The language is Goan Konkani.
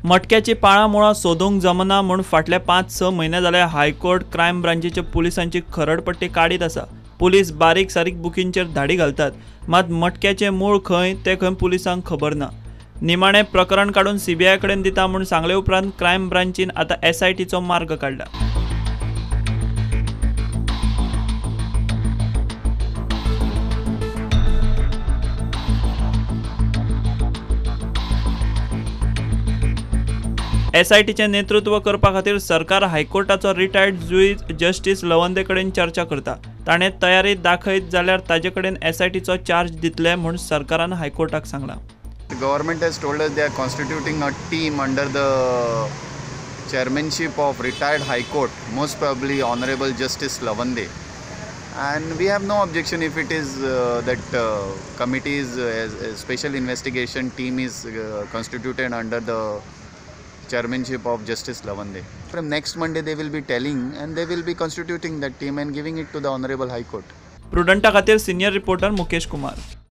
मटक्याची पाळां मुळां सोदूंक जमना म्हूण फाटले 5-6 म्हयने जाले हायकोर्ट क्रायम ब्रांचीचे पुलिसांची खरडपट्टी काडीत आसा. पुलीस बारीक सारीक बुकींचेर धाडी घालतात, मात मटक्याचें मूळ खंय तें खंय पुलिसांक खबर ना. निमाणें प्रकरण काडून सीबीआय कडेन दिता म्हूण सांगले उपरांत क्रायम ब्रांचीन आतां एसआयटीचो मार्ग काडला. एसआयटीचें नेतृत्व करपा खातीर सरकार हायकोर्टाचो रिटायर्ड जुईज जस्टीस लवंदे कडेन चर्चा करता. ताणें तयारी दाखयत जाल्यार ताजे कडेन एसआयटीचो चार्ज दितले म्हूण सरकारान हायकोर्टाक सांगलां. The government has told us they are constituting a team under the chairmanship of retired High Court, most probably Honorable Justice Lavande, and we have no objection if it is that committee is a special investigation team is constituted under the chairmanship of Justice Lavande. From next Monday they will be telling and they will be constituting that team and giving it to the Honorable High Court. प्रुडंटा खातीर सिनियर रिपोर्टर मुकेश कुमार.